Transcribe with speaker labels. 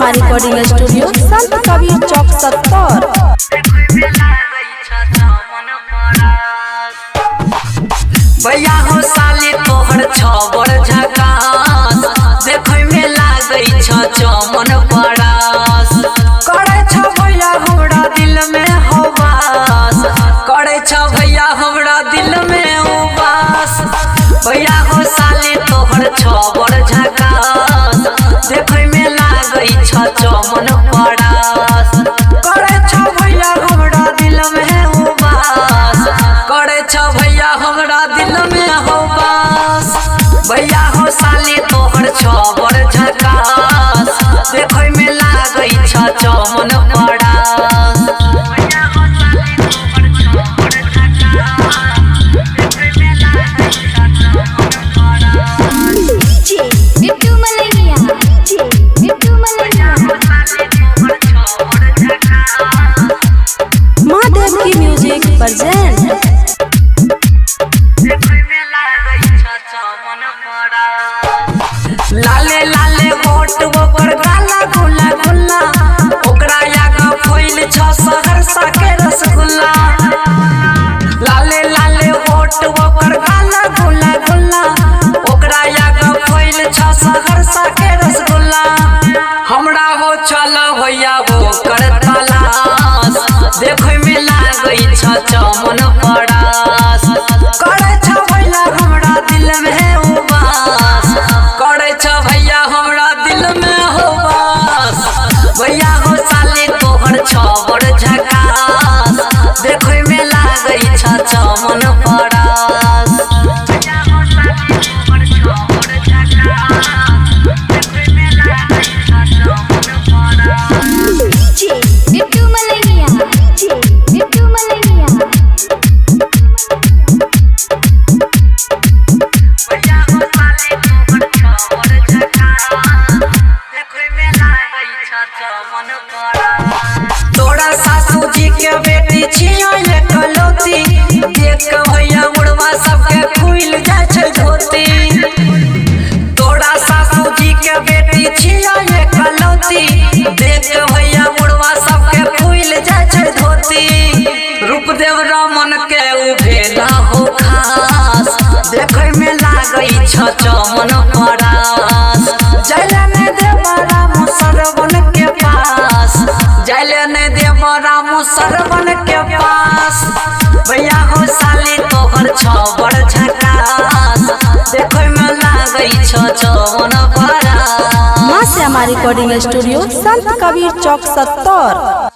Speaker 1: Shyama recording studio, संत कबीर चौक 70।
Speaker 2: भैया हो साली तोहर छबर झकास, देखै में लागै छ चमन परास। करै छ भैया हमरा दिल में हवास, करै छ भैया हमरा दिल में उबास। भैया हो साली तोहर छबर झकास, देखै में लागै छ चमन परास। करै छ भैया हमरा दिल में उबास, करै छ भैया हमरा दिल में हवास। भैया हो साली तोहर छबर झकास, देखै में लागै छ चमन परास।
Speaker 3: बिट्टू मलैया, बिट्टू मलैया।
Speaker 1: माँ देव की म्यूजिक प्रेजेंट।
Speaker 2: लाले लाले होठ ओकर गाला गुला गुला, ओकरा आगा फैल छ सहरसा के रसगुल्ला। लाले लाले होठ ओकर गाला गुला गुला, ओकरा आगा फैल छ सहरसा के रसगुल्ला। हमरा हो चल भैया ओकर तलाश, देखै में लागै छ चमन परास। करै छ भैया हमरा दिल में उबास, करै छ भैया हमरा दिल में होबास। भैया हो साली तोहर छबर झकास, देखै में लागै छ चमन परास।
Speaker 3: बिट्टू मलैया, बिट्टू मलैया।
Speaker 2: तोरा सासू जी के बेटी छियो एकलौती, देख के भैया मुड़वा सबके खुल जाइ छै धोती। तोरा सासू जी के बेटी छियो एकलौती, देख के भैया मुड़वा सबके खुल जाइ छै धोती। रूपदेव रमन के उ भेला हो खास, देखै में लागै छ चमन परास। जाइले नै देब राम सरवन के पास, जाइले नै देब राम सरवन के पास। भैया हो साली तोहर छबर झकास, देखै में लागै छ चमन परास।
Speaker 1: माँ श्यामा रिकॉर्डिंग स्टूडियो, संत कबीर चौक 70।